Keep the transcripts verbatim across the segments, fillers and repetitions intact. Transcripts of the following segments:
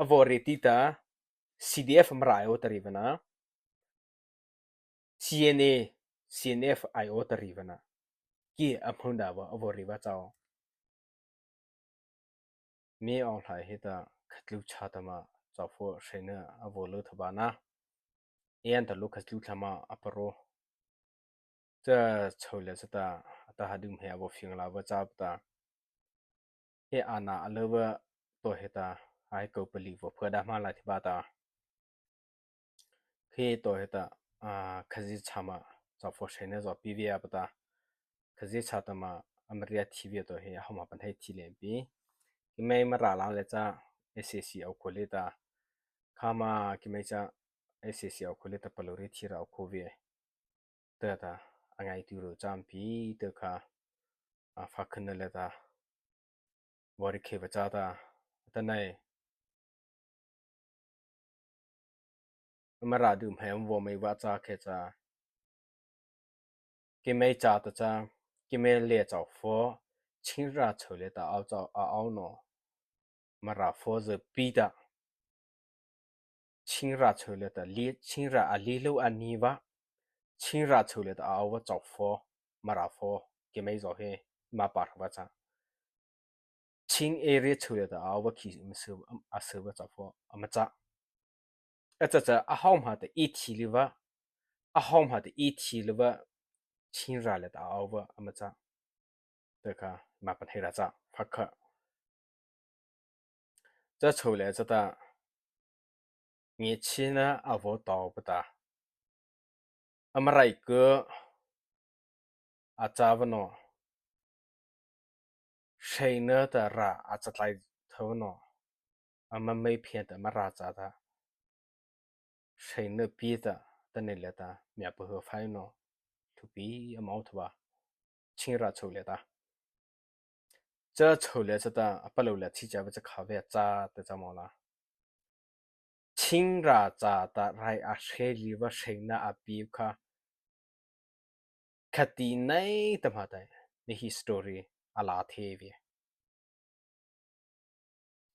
a vaw rei ti ta, C D F Mara ei o ta rei vâna, C N A, C N F ei o ta rei vâna, ki a hmô na va a vaw rei va chau. Mi aw hlai hi ta khatlu cha ta ma, chau pho hreina a vaw lo tha ba na. Ei an ta lo khatlu tha ma a paro. Cha chô le cha ta, a ta ha dum he a vaw fiang la va cha ta. He a na a lo va to he ta, ai ko pali vaw phua da ma la thi ba ta. He to he ta, a, Khazia cha ma, chau pho hreina zo pi via ba ta. Khazia cha ta ma, a Maria thi via to he, a hawma pan he thi le pi. Keimo Mara la le cha, S A C au ko le ta. Kha ma, keimo cha, S A C au ko le ta, palo ri thi ra au ko via. Ta ta, a ngai tu ro cham pi, ta kha, a, fa khan le ta. Vaw rei khe va cha ta, ta nai. Mara dum he vaw mei va cha khe cha. Keimo cha ta cha, keimo le chau pho, Chin ra chô le ta au chau a au no. Mara pho zo pi ta. Chin ra chô le ta li, Chin ra a li lo a ni va. Chin ra chô le ta a au va chau pho, Mara pho, keimo zo he, ma pa va cha. Chin area chô le ta a au va ki ma sơ, a sơ va chau pho, a ma cha. A cha cha, a hawma ta i thi li va, a hawma ta i thi li va, Chin ra le ta a au va, a ma cha. Ta kha, ma pan he ra cha, pha kha. Cha chô le cha ta, ngi Chin na a vaw tau pa ta. A Mara ei ko, a cha va no. Hreina ta ra a cha tlai tho no. A ma mei phian ta Mara cha ta. Hreina pi ta, ta nei le ta, mia pa ho phai no. Thu pi a mau tho ba. Chin ra chô le ta. Cha chô le cha ta, a palo le chi cha va cha kha ve cha ta cha mo la. Chin ra cha ta rai a hre li va hreina a pi kha. Khati nei ta ma ta, ni history a la the ve.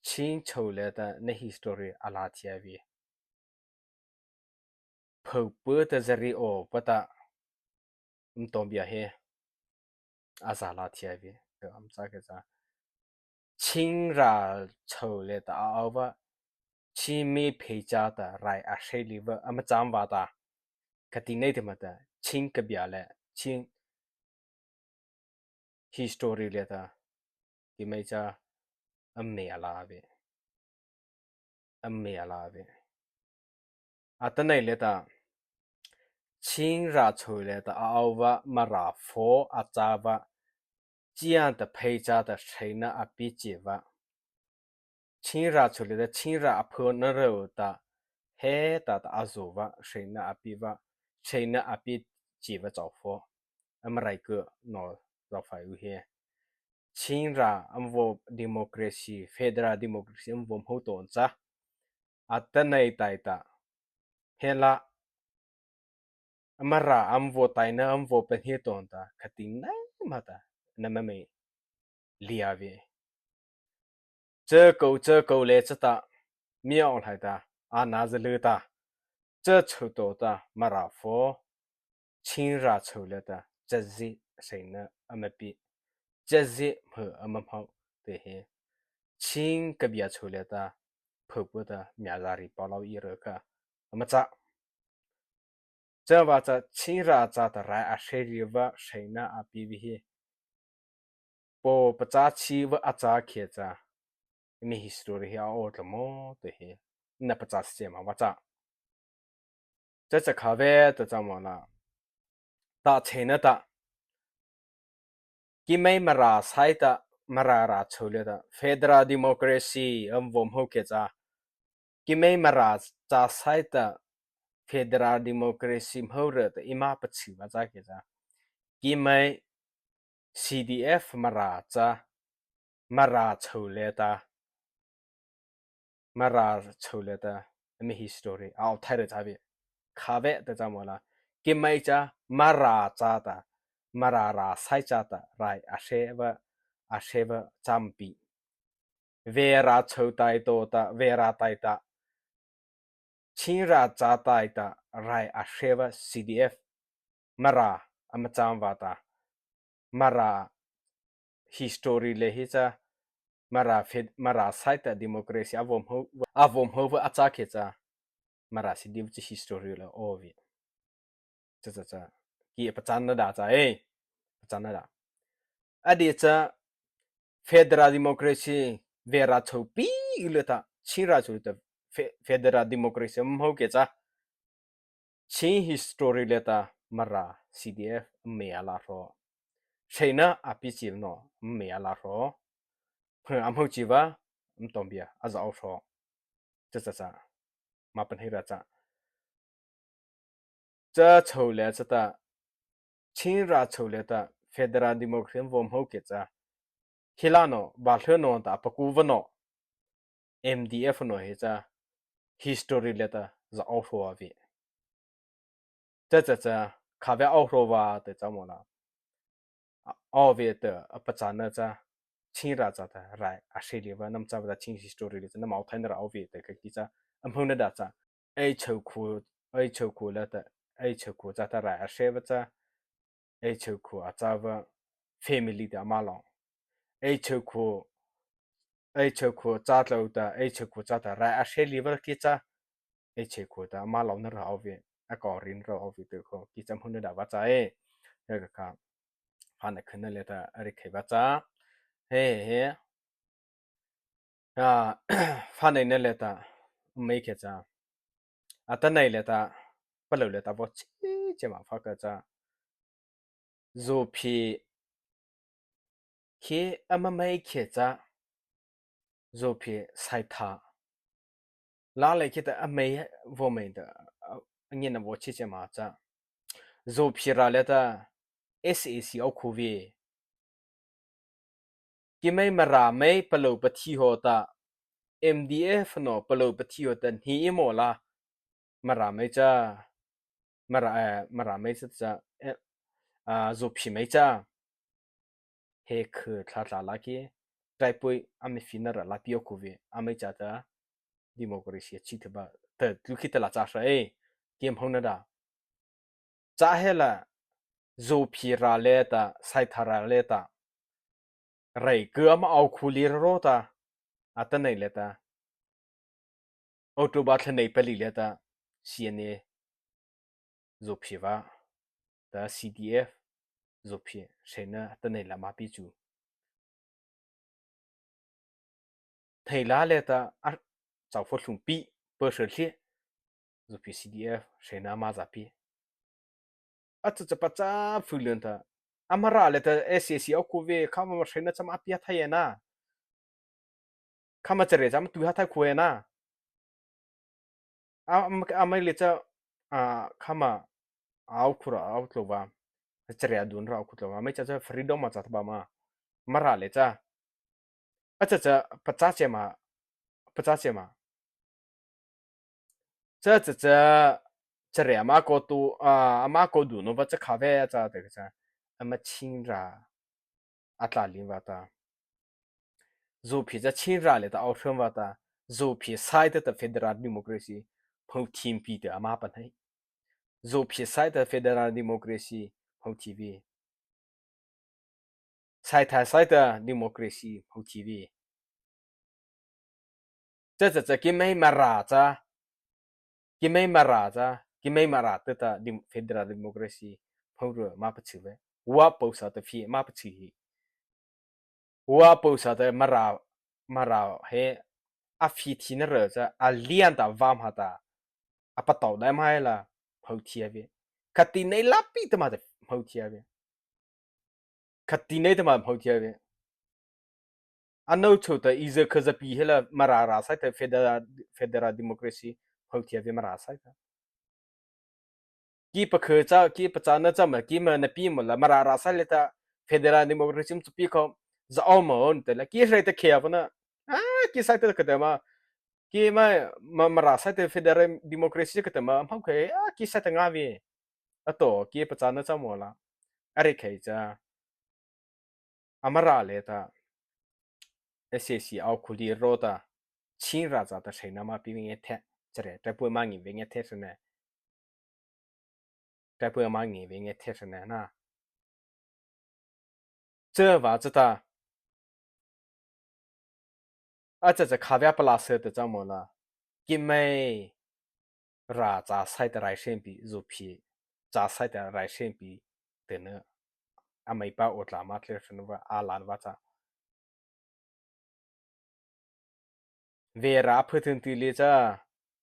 Chin chô le ta ni history a la thei ve. Pho pu ta zari o pa ta, um tom bia he. A za la thei ve. Ka am cha ke cha. Chin ra chô le ta a au va. Chin mi phei cha ta rai a hre li va a ma cham va ta. Khati nei ta ma ta. Chin ka bia le. Chin history le ta, keimo cha, a mei a la ve. A mei a la ve. A ta nei le ta, Chin ra chô le ta a au va, Mara pho a cha va, chian ta phei cha ta hreina a pi chi va. Chin ra chô le ta, Chin ra a pho na ro ta, he ta ta a zo va, hreina a pi va, hreina a pi chi va chau pho. A Mara ei ko no zau phai u he. Chin ra am vaw democracy, federal democracy am vaw hmô ton cha. A ta nei tai ta. He la. A Mara am vaw tai na am vaw pa he ton ta. Khati nei ma ta. Na ma mei. Lia ve. Cha ko, cha ko le cha ta, mi aw hlai ta, a na za le ta, cha chô to ta, Mara pho, Chin ra chô le ta, cha zi hreina a ma pi, cha zi hmô a ma hmô te he, Chin ka bia chô le ta, pho pu ta, mia za ri pa lau i ro kha, a ma cha. Cha va cha Chin ra cha ta rai a hre li va hreina a pi vi he. Paw pacha chi va a cha khia cha. Mi history hi a o tla mo te hi. Na pacha se ma va cha. Cha cha kha ve ta cha mo la. Ta che na ta. Keimo Mara sai ta, Mara ra chô le ta, federal democracy am vom ho ke cha. Keimo Mara cha sai ta, federal democracy am ho re ta, eima pachâ va cha ke cha. Keimo C D F Mara cha, Mara chô le ta, Mara chô le ta, ami history, a o thai re cha ve. Kha ve ta cha mo la. Keimo cha, Mara cha ta, Mara ra sai cha ta, rai a hre va, a hre va cha ma pi. Vera chô taihta, Vera taihta, Chin râh châ taihta rai a hria va C D F, Mara ama châ vâta, Mara history liata he cha, Mara fe-, Mara saita democracy a vaw hmô, a vaw hmô va a châ khiahta cha, Mara C D F cha history la aw vei. Cha cha cha. Ki pachâna dei cha, eh. Pachâna dei. A dei cha, federal democracy, Vera chô pi liata, Chin râh chô ta, fe-, federal democracy hmô khiahta cha, Chin history liata Mara C D F ama la hro. Seina a pi chi no ama la hro. Hmô, a hmô chi va, ama tawh bie, a za aw hro. Cha cha cha. Ma pan hei ra cha. Cha chô liata cha ta, Chin râh chô liata federal democracy vaw hmô khiahta cha, hi la no, ba hlei no ta, a paku va no, M D F no he cha, history liata za aw hro a vei. Cha cha cha, kha vei aw hro va, te cha mo la. A, aw vei te, a pachâna cha, Chin râh châ ta, rai, a hria lei va, nama châ va ta Chin history liata cha, nama aw thaina ra aw vei te, kha ki cha, a hmôna dei cha, ei chô khu, ei chô khu liata, ei chô khu châ ta rai, a hria va cha, ei chô khu a châ va, family ta ama la. Ei chô khu, ei chô khu châ tlô ta, ei chô khu châ ta, rai a hria lei va ki cha, ei chô khu ta ama la na ra aw vei, a kaw rin ra aw vei te kho, ki cha hmôna dei va cha e. He kha, pha na khana liata, a ri khei va cha. He, he. A, pha na na liata, mei khiahta cha. Atanoh liata, palôh liata vaw chi, chi ma pha khiahta cha. Zawpi khi ama mei khiahta cha, Zawpi saitha. La lei khiahta a mei vaw mei ta, a, a ngiana vaw chi chi ma cha. Zawpi râh liata S A C aw khu vei. Keimo Mara mo palôh pathi hawhta, M D F no palôh pathi hawhta, hnei ei maw la, Mara mo cha, Mara, eh, Mara mo cha cha, eh, ah, Zawpi mo cha. He khu thla thla la ki, taipui a mi fina ra la pi aw khu vei, a mo cha ta, democracy a chi thei ba, ta, tu ki ta la cha sa e, ki hmôna dei. Cha he la, Zawpi râh liata, saitha râh liata, rai kha ama aw khu lei ro ta, atanoh liata, October thla nei pali liata, C N A, Zawpi va, ta C D F, Zawpi, seina, atanoh la ma pi chu. Thei la liata, a, chau fo hlum pi, pa hre hlie, Zawpi C D F, seina ma za pi. A cha cha pachâ phu liata, a Mara liata S A C aw khu vei, kha ma seina cha ma pi ha thai na. Kha ma chare cha ma tu ha thai khu na. A, a, a mei lei cha, a, kha ma, aw khu ra, aw tlô va. Chare a dun ra aw khu tlô va. Mei cha cha freedom ma cha ta ba ma. Mara lei cha. A cha cha, pachâ chi ma. Pachâ chi ma. Cha cha cha, chare ama ko tu, a, ama ko du no va cha kha vei a cha te cha. Ama Chin râh. A tla lin va ta. Zawpi cha Chin râh liata aw hram va ta. Zawpi saita ta federal democracy. Hmô thei pi ta ama pa hnei. Zawpi saita federal democracy. Hmô thei vei. Saitha saita democracy hmô thei vei. Cha cha cha keimo Mara cha. Keimo Mara cha. Keimo Mara ta ta dem-, federal democracy hmô ru ma pachâ vei. Wa pô sa ta phi ma pachâ hi. Wa pô sa ta Mara, Mara he a phi thei na ra cha. A lian ta va ma ta. A patao dai ma la hmô thei vei. Khati nei la pi ta ma ta hmô thei vei. Khati nei ta ma hmô thei vei. Ano chô ta iza kha za pi he la Mara râh saita federal, federal democracy hmô thei vei Mara saita. Ki pakha cha, ki pachâna cha ma, keimo na pi ma la Mara râh sai liata federal democracy ma chu pi kho za aw ma on te la ki hre ta khia va na. A, ki saita ka ta ma. Keimo ma, Mara saita federal democracy ka ta ma, hmô kha, a, ki saita nga vei. A to, ki pachâna cha ma la. A ri khei cha. A Mara liata. SAC ao khuli rôh ta, Chin râh cha ta hreina ma pi vei nge the, chare, trai pua ma ngi vei nge the hre ne, trai pua ma ngi vei nge the hre ne na. Châ va chata, a châ châ kha vei a pala se ta châ mo la, keimo râh cha sai ta rai hre pi, zu pi, cha sai ta rai hre pi, te na, a mei pa o tla ma tle hre na va, a lan va cha. Vei râh a phu thun ti li cha,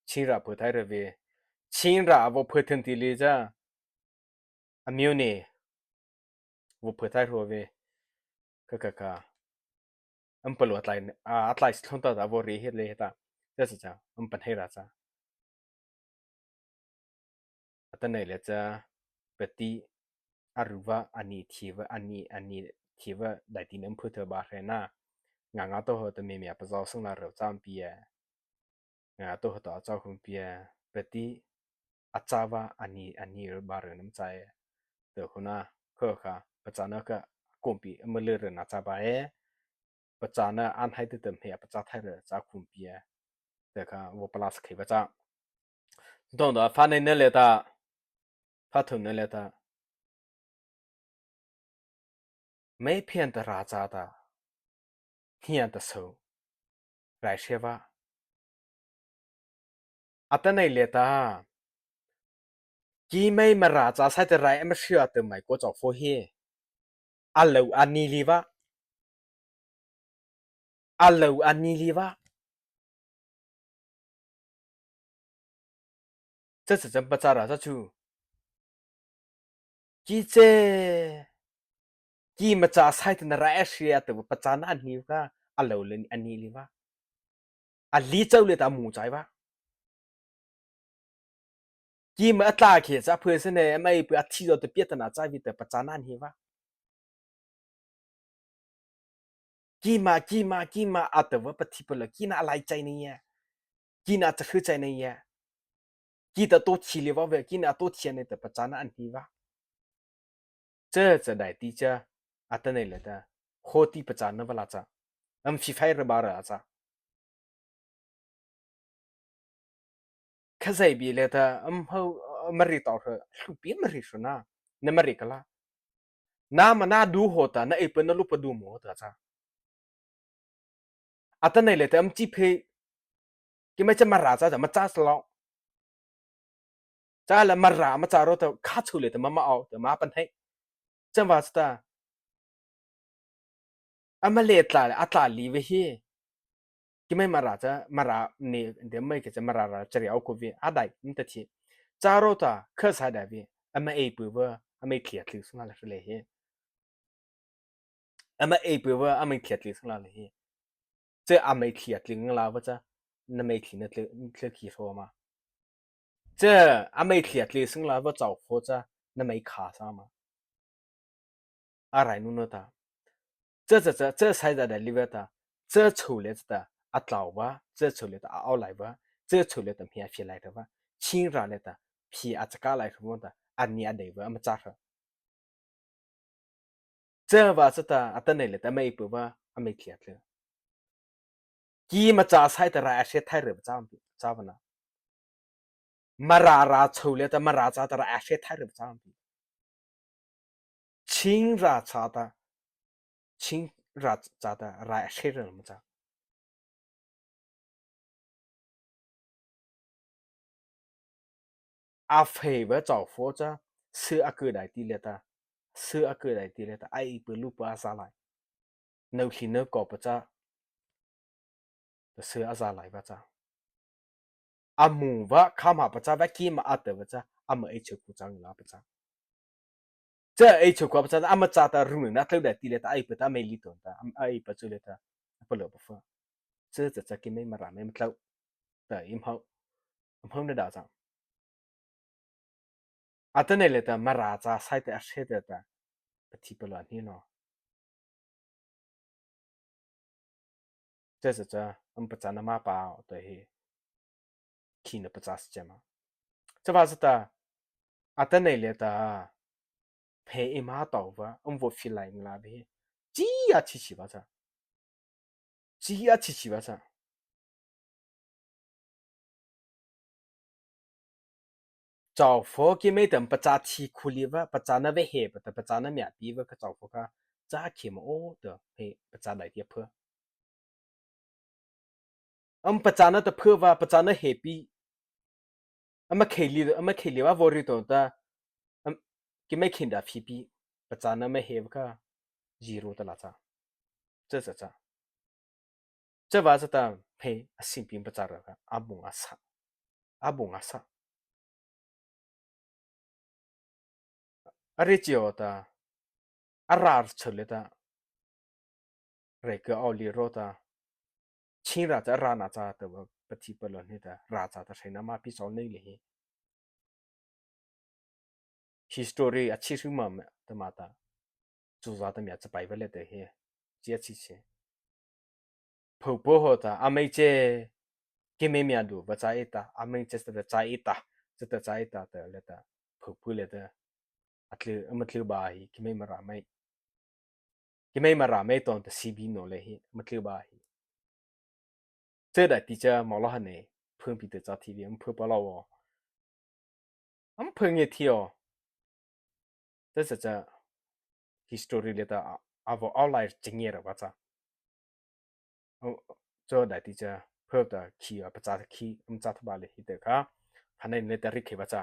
Chin râh phu thai râh vei. Chin râh a vo phu thun ti li cha, a miu ni, vo phu thai râh vei. Ka ka ka. Am palu a tlai, a, a tlai si thlon ta ta vo ri he le he ta. Cha cha cha, am pan he ra cha. Atanoh liata cha, pati, aruva, ani thiva, ani, ani thiva, daihti nama phuah ba hre na. Nga nga to ho to mimi a pazao sung la rau cham pia. Nga to ho to a chau khum pia. Pati, a chava, ani, ani ru ba ru nama chai. To huna, ko kha, pachana ka, kumpi, ama le ru na cha ba e. Pachana an hai te tem he, a pacha thai ru cha khum pia. Te kha, vo pala sa khei ba cha. Dong da, pha nei ne le ta. Pha thu nei le ta. Mei phian ta ra cha ta. Hian ta so. Rai hre va. Atanoh liata. Keimo Mara cha sai ta rai ama hria ta mai ko chau fo he. A lo ani li va. A lo ani li va. Cha cha cha pachara cha chu. Ki che. Keima cha sai ta na rai a hria ta pachana ani va. A lo le ani li va. A li chau le ta mu chai va. Keima a tla khe cha phu se ne, ama ei pu a thi zo ta pia ta na cha vi ta pachana ani va. Keima, keima, keima, a ta va pathi pala, kina a lai chai nei ya. Kina cha hru chai nei ya. Kita to thi li va ve, kina to thi nei ta pachana ani va. Cha cha daihti cha, atanoh liata, hoti pachana va la cha. Am fi fai ra ba ra cha. Khazai bi liata, am hau, Mara tau hra, hlupi Mara hra na. Na Mara kala. Na ma na du ho ta, na ei pa na lu pa du mo ta cha. Atanoh liata, am chi phe, keima cha Mara cha, cha ma cha sa lo. Cha la Mara ma cha ro ta kha chu le ta ma ma au ta ma pan hai. Chan va sta. Ama le tla le a tla li ve hi. Keimo Mara cha Mara ni de mai ke cha Mara ra cha ri au ko ve a dai ni ta thi. Cha ro ta kha sa da ve. Ama ei pu va ama ei thia tli sung la le hi. Ama ei pu va ama ei thia tli sung la le hi. Cha ama ei thia tli nga la va cha. Na mei thli na tli, tli khi so ma. Cha, ama ei thia tli sung la va chau fo cha, na mei kha sa ma. A rai nu no ta. Cha, cha, cha, cha sai da da li va ta. Cha chu le cha ta, a tlau va, cha chu le ta, a au lai va, cha chu le ta, mia fi lai ta va. Chin ra le ta, fi a cha ka lai ta va ta, ani a dei va, ama cha ra. Cha va cha ta, atanoh liata ama ei pu va, ama ei thia tli. Keima cha sai ta rai a hre thai re va cha, cha va na. Mara ra chu le ta Mara cha ta rai a hre thai re va cha. Chin ra cha ta, Chin ra cha ta rai a hre re ma cha. A fei va chau fo cha, se a ku dai ti le ta, se a ku dai ti le ta, a ei pu lu pa sa lai. Nau hli nau ko pa cha, ta se a sa lai va cha. A mu va, kha ma pa cha, va keima a ta va cha, ama ei chu ku cha la pa cha. Cha ei chu ku pa cha, ama cha ta ru na tlau dai ti le ta, a ei pa ta, ama ei li ton ta, am-, a ei pa chu le ta, a pa lo pa fa. Cha cha cha keimo Mara mei ma tlau. Ta im hau. Im hau na da cha. Atanoh liata Mara cha sai ta a hre ta ta. Pathi pala ni no. Cha cha cha, am pachana ma pa ta hi. Khi na pacha sa cha ma. Cha va sa ta. Atanoh liata. Phe ei ma tau va, am vo fi lai nga la ve. Chi a chi chi va cha. chi a chi chi ba sa. Châ pho keimo ta pachâ thi khuli ba, pachâna ba he ba ta, pachâna mia pi ba ka châ pho ka, cha khe ma o ta he pachâ dai ti a pho. Am pachâna ta pho ba, pachâna he pi. Ama khei li, ama khei li ba vori to ta. Am, keimo khin da phi pi. Pachâna ma he ba ka, zero ta la cha. Cha cha cha. Cha ba cha ta, he, a sim pi pachâ ra ka, a bung a sa. A bung a sa. A ri chi o ta, a ra chho le ta, re ka o li ro ta, chin ra cha ra na cha ta ba, pa thi pa lo ni ta, ra cha ta sai na ma pi so nei le hi. History a chi su ma me ta ma ta. Chu za ta mia cha pai ba le te hi. Chi a chi chi. Pho pho ho ta, a mei che, keimo mia du ba cha e ta, a mei che ta cha e ta, cha ta cha e ta ta le ta, pho pho le ta. A tlu, a ma tlu ba hi, keimo ma ra mei. Keimo ma ra mei ton ta si bi no le hi, ma tlu ba hi. Cha dai ti cha ma lo ha ne, pho pi ta cha ti bi, am pho pa lo wo. Am pho nge ti o. Cha cha cha history le ta a, a vo a lai cha nge ra ba cha. Cha dai ti cha pho ta khi a pachâ khi, am cha ta ba le hi ta ka. Pha nei le ta ri khe ba cha.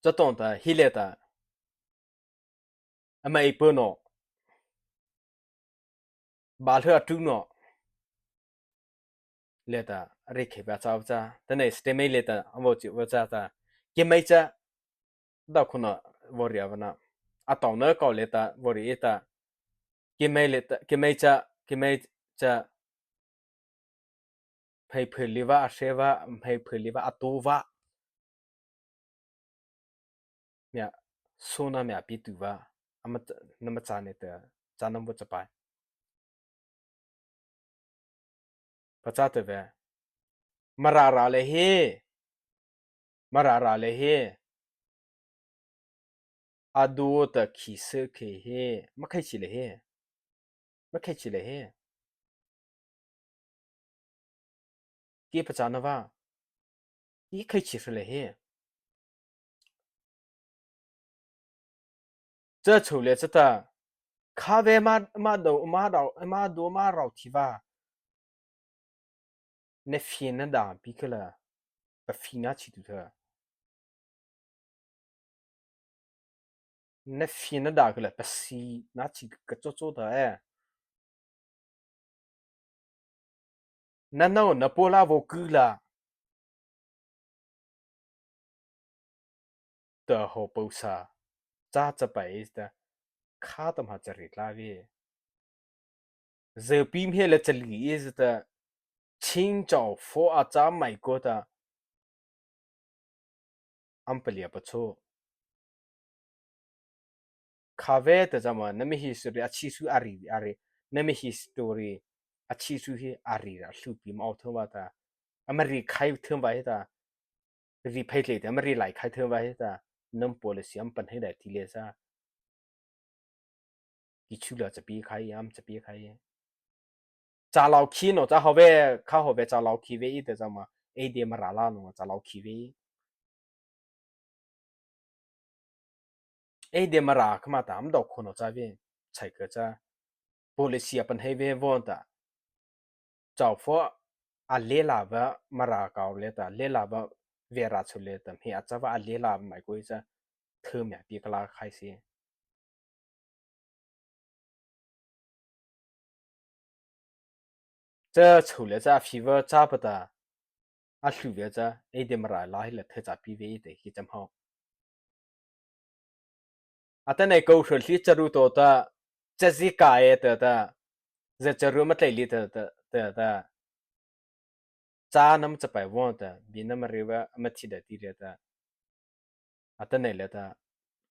Cha ton ta hi le ta. Ama ei pho no. Ba lhe a tu no. Le ta, ri khe ba cha cha. Ta nei ste mei le ta, a vo chi ba cha ta. Keimo cha. Da khu na, vori a ba na. A tao na ka le ta, vori e ta. Keimo le ta, keimo cha, keimo cha. Mhai pho li ba, a se ba, mhai pho li ba, a to ba. Mia, so na mia pi tu ba. A ma, na ma cha ne ta, cha na bo cha pai. Pachâ ta ve. Ma ra ra le hi. Ma ra ra le hi. A du ta khi se khe hi. Ma khai chi le hi. Ma khai chi le hi. Ki pachâ na ba. Ki khai chi le hi. Cha chô le cha ta, kha ve ma, ma do, ma do, ma do, ma rao thi ba. Na phi na da pi kha la, pa phi na chi tu ta. Na phi na da kha la, pa si na chi ka cho cho ta e. Na no, na po la vo ku la. Ta ho po sa, cha cha pai ta, kha ta ma cha ri tla ve. Ze pi mhe le cha li e ze ta, ching chao fo a cha mai ko ta, am pa lia pa cho. Kha ve ta cha ma, na mi history a chi su a ri, a ri, na mi history a chi su hi a ri ra hlu pi ma au thang va ta. A ma ri khai thang va hi ta. Ri phai tle ta, a ma ri lai khai thang va hi ta. Nam policy am pan hai da ti le sa. Ki chu la cha pi khai, am cha pi khai. Cha lau khi no, cha ho ve, kha ho ve, cha lau khi ve i ta cha ma. Ei de ma ra la no, cha lau khi ve i. Ei de ma ra kha ma ta, am dau kho no cha ve, chai ka cha. Policy a pan hai ve von ta. Chao fo a le la va ma ra kau le ta, le la va ve ra chu le ta, mhe a cha va a le la mai ko i cha. Thơ mia pi ka la khai si. Cha chô le cha a phi va cha pa ta, a hlu ve cha, ei de ma ra la hi la thơ cha pi ve i te hi cham hau. A ta nei ko hro hli cha ru to ta, cha zi ka e ta ta, za cha ru ma tlai li ta ta, ta ta. Cha nam cha pai von ta, bi nam ri va, ma thi da ti le ta. A ta nei le ta,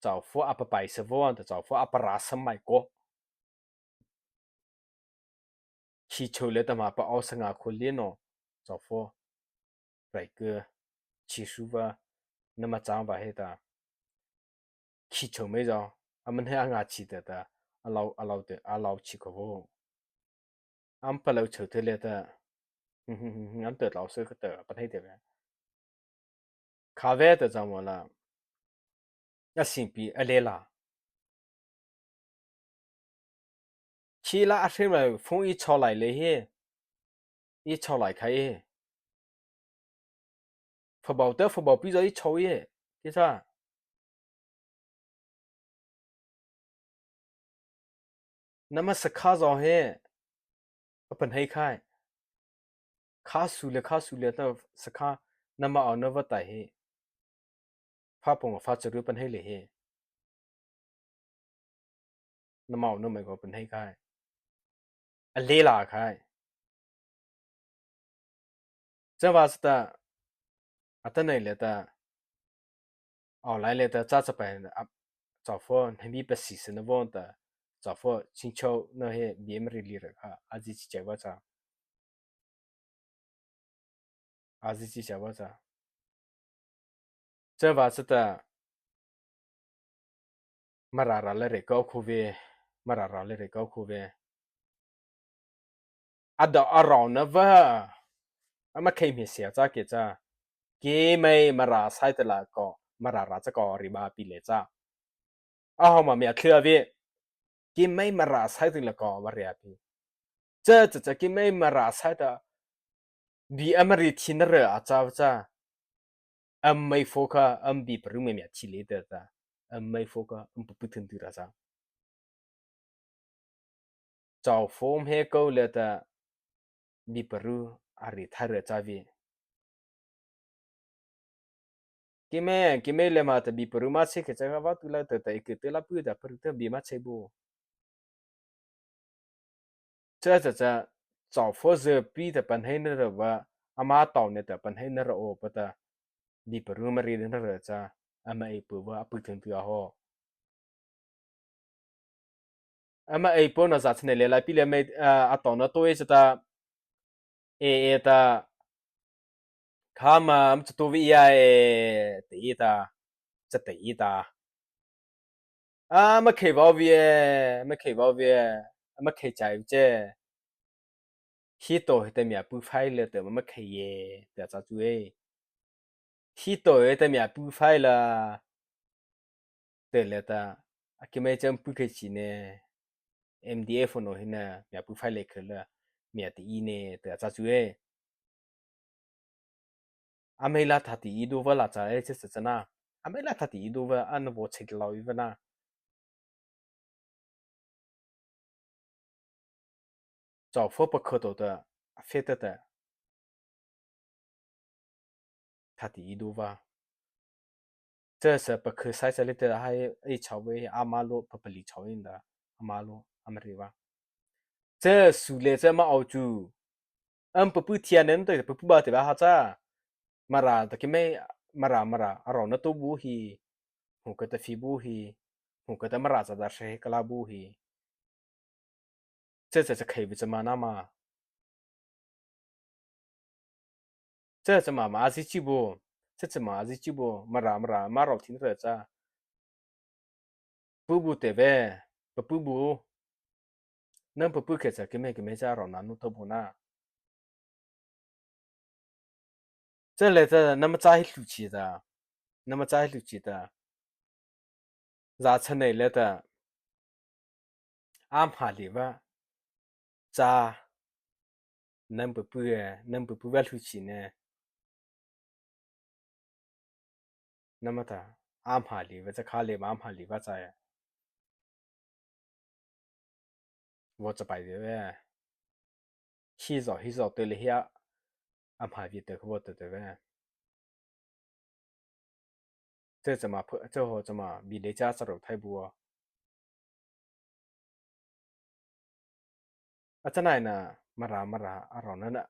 chao fo a pa pai sa von ta, chao fo a pa ra sa mai ko. Khi chô le ta ma pa au sa nga kho li no, chao fo. Rai ke, chi su va, na ma chang va he ta. Khi chô mei zao, a man he a nga chi ta ta, a lau, a lau te, a lau chi ko vo. ama palôh chô tei liata, ama tao tlao sy khata pahno tei vei. Kha vei ta cha mo la, a singpi a lei la. Khi la a hre ma phone ei chô lai lei he. Ei chô lai khai he. Phabau ta phabau pi zo ei chô he. Kei sa. Nama sakha zo he. A pahno khai. Kha su le kha su le ta sakha nama aw na va tai he. Pha pong pha charu pahno le he. Nama aw na mai ko pahno khai. A lei la khai. Chava sata, atanoh liata, aw lai liata, cha chapai, a, chawfo, hnabi pasi sena von ta, chawfo, chingchau, no he, bi mari li ra kha, azi chi chai va cha. Azi chi chai va cha. Chava sata, Mara râh la rei kô khu vei, Mara râh la rei kô khu vei. A do a rao na va, ama khei hmeiseih cha kei cha. Keimo Mara sai ta la kô, Mara râh cha kô ri ba pi le cha. A hawh ma mia thei a vei. Keimo Mara sai ta la kô va ri a pi. Cha cha cha keimo Mara sai ta. Bi ama ri thi na ra a cha va cha. Ama mei fo kha, ama bi paru mei mia thi le ta ta. Ama mei fo kha, ama pu pu thun tu ra cha. Chawfo he kô le ta, bi paru a ri tha ra cha vei. Keimo, keimo le ma ta bi paru ma che kei cha va tu la ta ta i kei te la pu ta paru ta bi ma che bo. Cha cha cha, chawfo zy pi ta pahno na ra va, ama tao ne ta pahno na ra o pa ta, bi paru ma ri na ra cha, ama ei pu va a pu thun tu a ho. Ama ei pu na za chane le la pi le mei, a, a tao na to e cha ta, e e ta, kha ma am cha to vei ya e, te e ta, cha te e ta. A, ama khei vau vei, ama khei vau vei, ama khei chai vei che. Hi to he te mia pu fai le te ama khei ye, te cha chu e. Hi to he te mia pu fai la, te le ta, a keimo cham pu khei chi ne, M D F no hi na, mia pu fai le khei la, mia te i ne, te cha chu e. Ama ei la thati i do va la cha e che se chana. Ama ei la thati i do va an vo che lau i va na. Chawfo pa kho to ta, a fe ta ta. Thati i do va. Che se pa kho sai sa le ta hai ei chau ve ama lo pa pa li chau in da. Ama lo, ama ri va. Che su le che ma au chu. Am papu thia nen te papu ba te ba ha cha. Mara ta keimo, Mara, Mara, a rao na to bu hi. Hu ka ta fi bu hi. Hu ka ta Mara cha da she ka la bu hi. Che che che khei bu cha ma na ma. Che che ma ma a zi chi bu. Che che ma a zi chi bu. Mara, Mara, ma rao thin re cha. Pu bu te ve, pa pu bu. Nang pa pu khe cha keimo keimo cha rao na nu to bu na. Cha le cha nama cha hi hlu chi ta. Nama cha hi hlu chi ta. Za cha nei le ta. Am ha li va. Cha. Nang pa pu, nang pa pu va hlu chi ne. Nama ta, am ha li va cha kha le ma am ha li va cha ya. Vo cha pai ve ve. Hi zo, hi zo te le hi a. Am ha vi te ko vo te te ve. Che cha ma phu, che ho cha ma bi le cha cha ro thai bu. A cha nai na, Mara, Mara, a rao na na.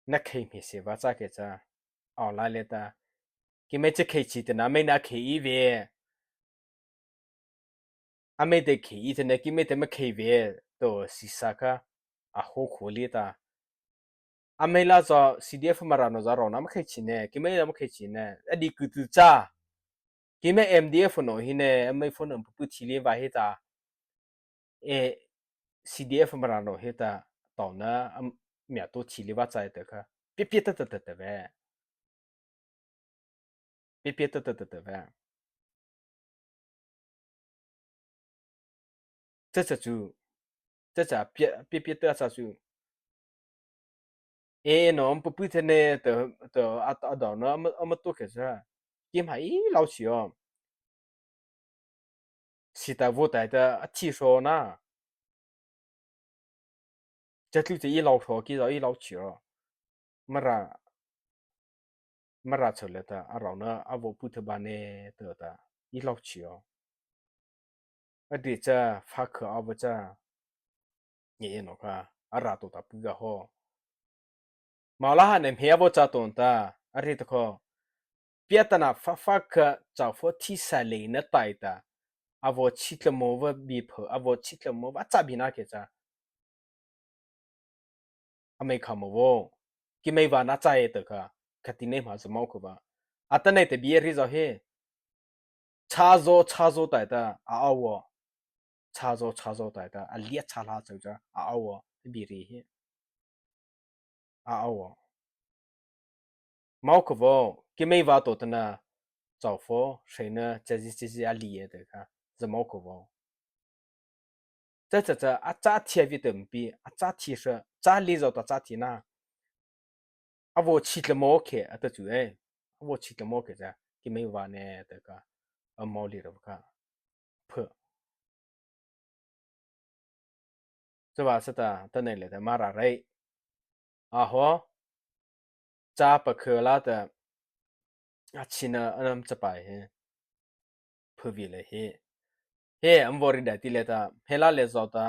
Na khei hmeiseih va cha kei cha. Aw lai le ta. Keimo che khei chi te na mei na khei i ve. A mei te khei i te na keimo te ma khei ve. To si sa kha. A ho kho li ta. A mei la zo C D F Mara no za rao na ma khei chi ne. Keimo la ma khei chi ne. A di ku tu cha. Keimo M D F no hi ne. A mei fo no pu pu thi li va hi ta. E, C D F Mara no heta taona, am, mia to chi liva chai ta kha. Pia pia ta ta ta ta ve. Pia pia ta ta ta ta ve. Cha cha chu. Cha cha pia pia pia ta cha chu. E no am pu pu te ne ta ta a ta da na am am to khe cha. Kim ha i lau chi o. Sita vo tai ta a thi so na. Chatlu cha i lau so ki za i lau chi o. Mara, Mara chau le ta a rau na a vo pu te ba ne ta ta i lau chi o. A di cha fa kha a vo cha. Nge no kha a ra to ta pu ga ho. Ma la ha ne mhe a vo cha ton ta a ri ta kho. Pia ta na fa fa kha cha fo thi sa le na tai ta. A vo chi tla mo va bi pho, a vo chi tla mo va cha bi na ke cha. A mei kha mo vo. Ki mei va na cha e ta kha. Kha ti ne ma za mo kho va. A ta nei ta bi e ri za he. Cha zo, cha zo tai ta a a wo. Cha zo, cha zo tai ta a lia cha la chau cha a a wo. Bi ri he. A a wo. Mau kho vo, ki mei va to ta na, chau fo, shei na, cha zi, cha zi a li e ta kha, za mau kho vo. Cha cha cha, a cha thi a vi ta mpi, a cha thi sha, cha li zo ta cha thi na. A vo chi tla mo khe, a ta chu e. A vo chi tla mo khe cha, ki mei va ne ta kha, a mau li ra kha. Phe. Cha va sa ta, ta nei le ta Mara rei. A ho. Cha pa khe la ta. A chi na a nam cha pai he. Phe vi le he. He, am vo ri dai ti le ta. He la le zo ta.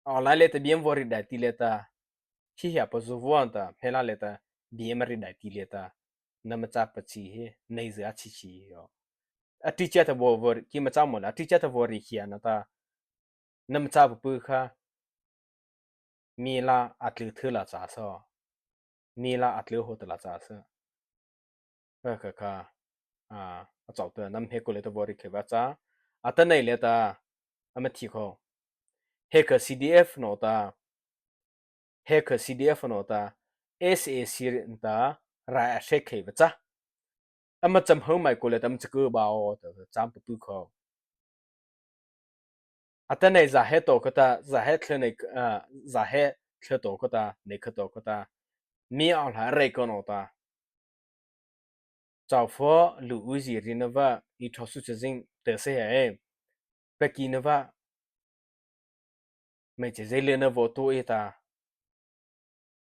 A la le ta bi am vo ri dai ti le ta. Hi hi a pa zu vo an ta. He la le ta. Bi am ri dai ti le ta. Na ma cha pa chi he. Nei zi a chi chi yo. A ti cha ta vo vo ri, ki ma cha mo la. A ti cha ta vo ri hi a na ta. Na ma cha pa pu kha. Mi la a tlu thu la cha so. Mi la a tlu ho ta la cha so. Kha kha kha. A, a chau ta nam he ko le ta vo ri khe va cha. A ta nei le ta. A ma thi kho. He kha C D F no ta. He kha C D F no ta. S A C ta. Rai a she khe va cha. A ma cham ho mai ko le ta ma cha ko ba o ta. Cham pu pu kho. A ta nei za he to kha ta, za he thle nei, a, za he thle to kha ta, nei kha to kha ta. Mi a la rei ko no ta. Chau fo lu u zi ri na va, i tho su cha zing te se he. Pe ki na va. Mei che ze le na vo to e ta.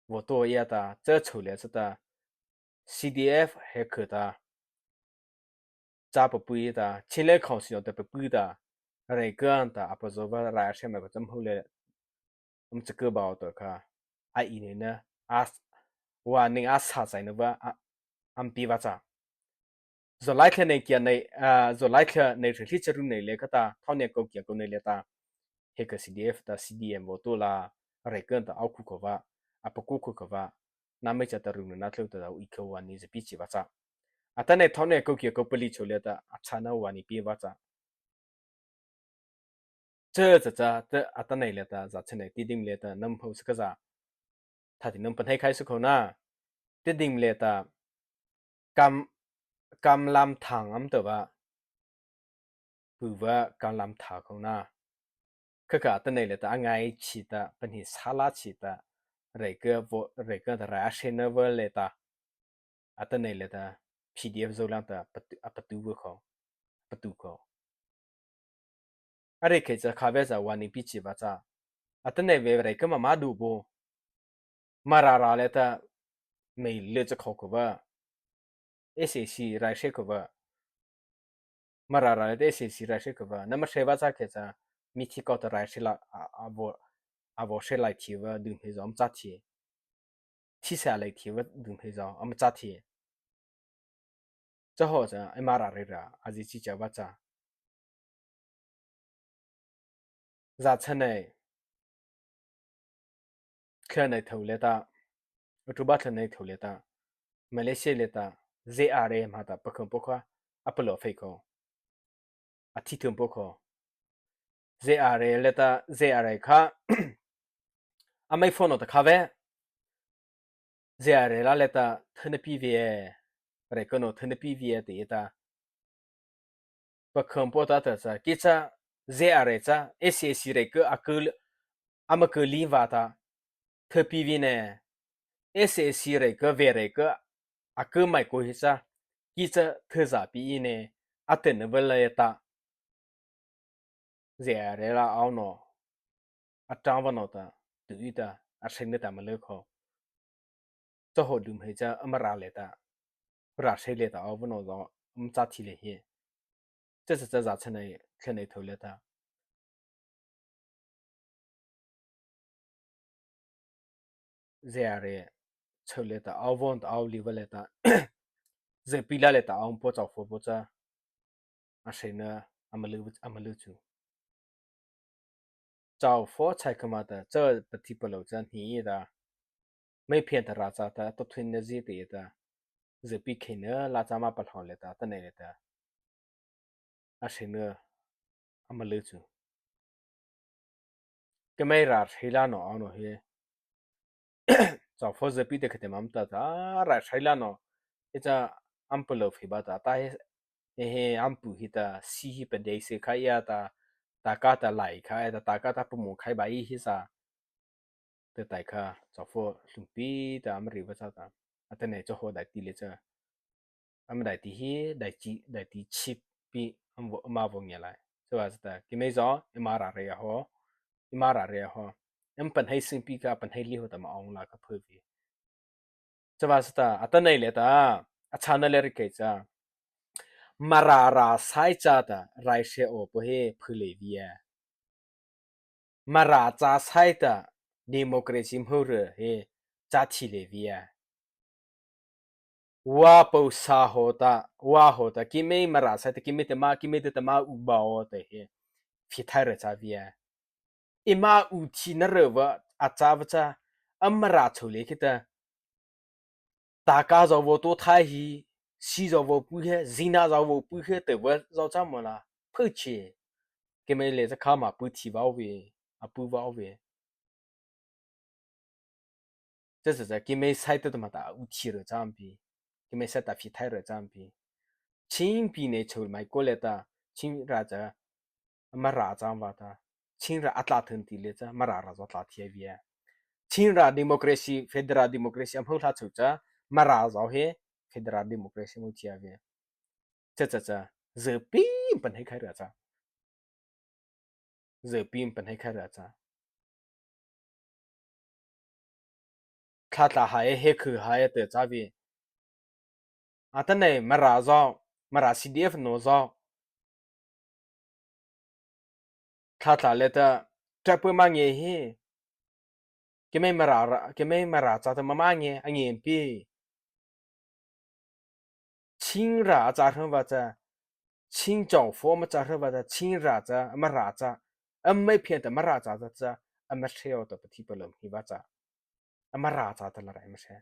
Vo to e ta, cha chau le cha ta. C D F he kha ta. Cha pa pu e ta, Chinland Council ta pa pu ta. Rei kan ta, a pa zo va rai she ma ko cham ho le. Am cha ko ba to kha. A i ne na. A s-, wa ning a sa sai na va. A, am pi va cha. Zo lai thla nei kia nei, a, zo lai thla nei thla thli cha ru nei le kha ta, thau nei ko kia ko nei le ta. He kha C D F ta C D M vo to la, rei kan ta au khu kho va, a pa ku khu kho va, na mei cha ta ru na thlo ta u i kho wa ni za pi chi va cha. A ta nei thau nei ko kia ko pa li cho le ta, a cha na wa ni pi va cha. Cha cha cha, ta a ta nei le ta, za cha nei ti ding le ta, nam pho sa kha za. Tha ti nam pa nei khai sa kho na. Ti ding le ta, kam, kam lam thang am ta va. Pu va kam lam tha kho na. Kha kha a ta nei le ta, a ngai chi ta, pa ni sa la chi ta. Rei ka vo, rei ka ta rai a she na va le ta. A ta nei le ta, P D F zo lang ta, pa tu, a pa tu va kho. Pa tu kho. A rei khe cha kha ve cha wa ni pi chi va cha. A ta nei ve rei ka ma ma du bo. Mara ra le ta mei le cha kho kho va. S A C rai she kho va. Mara ra le ta S A C rai she kho va. Na ma she va cha khe cha. Mi thi ko ta rai she la a, a vo, a vo she lai thi va du he zo am cha thi. Thi sa lai thi va du he zo am cha thi. Cha ho cha, ai Mara rei ra, a zi chi cha va cha. Za cha nei, thla nei thau le ta, October thla nei thau le ta, Malaysia le ta, Z R A ma ta, pa khang po kha, a pa lo fei kho, a thi thum po kho. Zia rai liata, zia rai kha, a mei pho no ta kha vei. Zia rai la liata thei na pi vei, rai kha no thei na pi vei te ta. Pakha po ta ta cha, kei cha, zia rai cha, S A C rai kha a kha, a ma kha li va ta, thei pi vei ne, S A C rai kha, vei rai kha, a kha mai ko hi cha, kei cha thei za pi i ne, a te na va la ta. Zia rai la au no, a tang va no ta, tu i ta, a seng na ta ma le kho. Cha ho dum hei cha, a ma ra le ta, ra sei le ta, au va no zo, um cha thi le hi. Cha cha cha za cha nei, cha nei tho le ta. Zia rai, chau le ta, au va ta, au li va le ta, zia pi la le ta, au po chau pho po cha, a seng na, a ma le, a ma le chu. Chau pho chai kha ma ta, cha pa thi pa lo cha ni ta, mei phian ta ra cha ta, to thun na zi te ta, zia pi khe na, la cha ma pa lo le ta, ta nei le ta. A seng na, a ma le chu. Kei mei ra sei la no, au no hi. Chau pho zia pi te kha te mam ta ta, ra sei la no. I cha am pu lo phi ba ta, ta hi, he, he, am pu hi ta, si hi pa dei se kha ya ta, ta ka ta lai kha ya ta, ta ka ta pu mo khai ba i hi sa. Te tai kha, chau pho hlum pi ta, am ri va cha ta. A te nei cha ho dai ti le cha. Ama dai ti hi, dai chi, dai ti chi pi, ama vo, ama vo ngia lai. Chava sata, kei mei zo, eima ra re ho, eima ra re ho. Em pan hei sing pi ka, pan hei li ho ta ma ong la ka phu vi. Chava sata, ata nei le ta, a cha na le ri kei cha. Mara ra sai cha ta, rai se o po he phu le vi a. Mara cha sai ta, democracy mho re he, cha thi le vi a. Wa po sa ho ta, wa ho ta, kei mei mara sai ta, kei mei te ma, kei mei te ta ma u ba o te he, phi thai re cha vi a. Eima u thi na re va, a cha va cha, a mara chau le kei ta. Ta ka zau vo to thai hi, si zau vo pu he, zina zau vo pu he, te va zau cha ma la, phu chi. Kei mei le cha kha ma pu thi va o vi, a pu va o vi. Cha cha cha, kei mei sai ta ta ma ta u thi re cha am pi. Kei mei sai ta phi thai re cha am pi. Chin pi ne chau mai ko le ta, Chin ra cha, mara cha va ta. Chin ra a tla thun ti le cha, mara ra zo tla thi vi a. Chin ra democracy, federal democracy, am ho tla chau cha, mara zo he, federal democracy mo thi vi. Cha cha cha, zia pi pan hei khai ra cha. Zia pi pan hei khai ra cha. Tla tla hai, he khu hai te cha vi. Ata nei mara zo, mara C D F no zo. Tla tla le ta, tra pu ma nge he. Kei mei mara ra, kei mei mara cha ta ma ma nge, a nge pi. Chin ra a cha hran va cha, Chin chau pho ma cha hran va cha, Chin ra cha, mara cha, a mei phian ta mara cha cha cha, a ma se o ta pa thi pa lom hi va cha. A mara cha ta la rai ma se.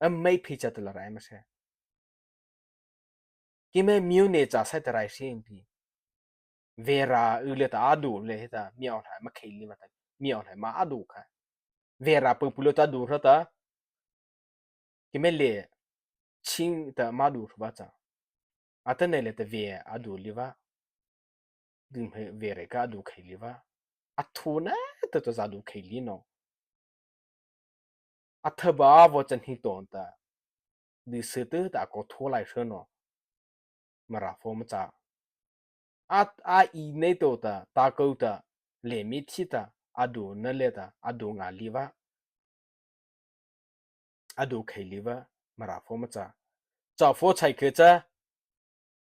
A mei phi cha ta la rai ma se. Kei mei miu ne cha sai ta rai se pi. Vera u le ta a du le he ta, miau lai ma khei li ma ta, miau lai ma a du kha. Vera pu pu le ta du hra ta, kei mei le Chin ta ma du hra va cha. Ata nei le ta ve a du li va. Dum he ve re ka du khei li va. A thu na ta ta za du khei li no. A tha ba vo chan hi ton ta. Di se te ta ko tho lai se no. Mara pho ma cha. A, a i nei to ta, ta ko ta, le mi thi ta, a du na le ta, a du nga li va. A du khei li va, mara pho ma cha. Cha pho chai khe cha,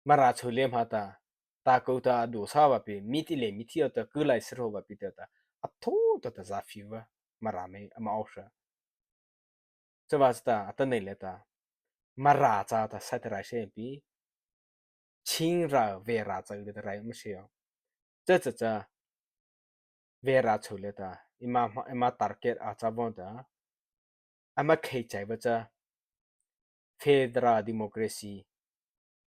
mara chau le ma ta, ta ko ta a du sa va pi, mi ti le mi thi ta, ku lai sro va pi ta ta, a tho ta ta za phi va, mara mei, ama au sa. Chava sata, ata nei le ta, mara cha ta sai ta rai se pi, Chin ra, Vera cha le ta rai ma se o. Cha cha cha, Vera chau le ta, eima, eima target a cha von ta, ama khei chai va cha, federal democracy,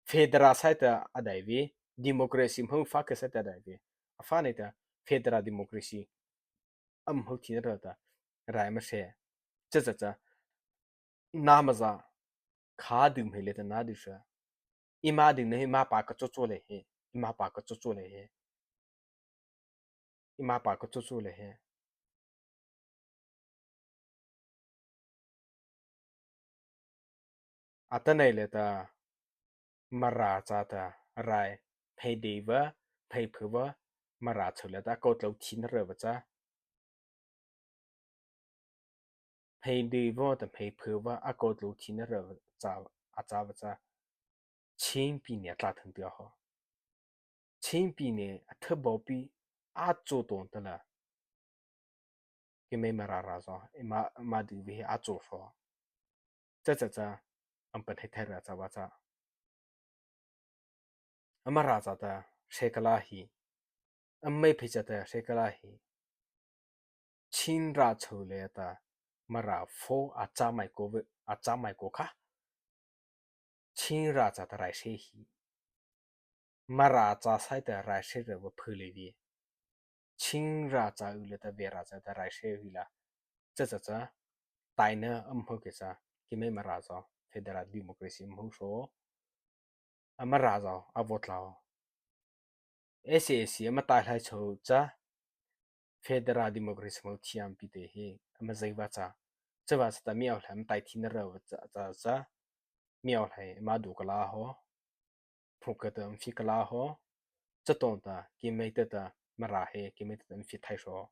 federal sai ta a dai vi, democracy mho fa khe sai ta dai vi. a pha nei ta federal democracy ama hmô thina ra ta rai ama hre. Cha cha cha, nama za kha ding hmei le ta na ding sa, eima ding na he eima pa ka cho cho le he, eima pa ka cho cho le he, eima pa ka cho cho le he. Atanoh liata Mara châta rai hmei dei vâ, hmei phuh vâ, Mara chô liata a kaw tlô thina râh vâ cha, hmei dei vâ ta hmei phuh vâ a kaw tlô thina râh vâ cha, a châ vâ cha, Chin pi ne a tla thang tia haw. Chin pi ne a tha bawpi a cho tawng ta la. Keimo Mara râh zy, eima, eima dei vei he a cho haw. Cha cha cha, ama pahno thai ra cha vâ cha, ama râh châta hre kha la hi, ama hmei phei châta hre kha la hi. Chin râh chô liata Mara pho a châ mai kaw vei, a châ mai kaw kha. Chin râh châta rai hre hi. Mara châ sai ta rai hre râh vâ phuh le vei. Chin râh châ u liata vei râh châta rai hre hi la. Cha cha cha, taina ama hmô kei cha, keimo Mara zy federal democracy ama hmô haw. Ama râh zy a vaw tlô. SAC ama tai hlai chô cha, federal democracy hmô thei ama pi te he, ama zai vâ cha. Cha vâ cha ta miao hlai ama tai thina râh vâ cha cha cha, miao hlai ama du kha la haw. Phuh kha ta ama phi kha la haw. Cha tawng ta keimo ta ta Mara he, keimo ta ta ama phi thai haw.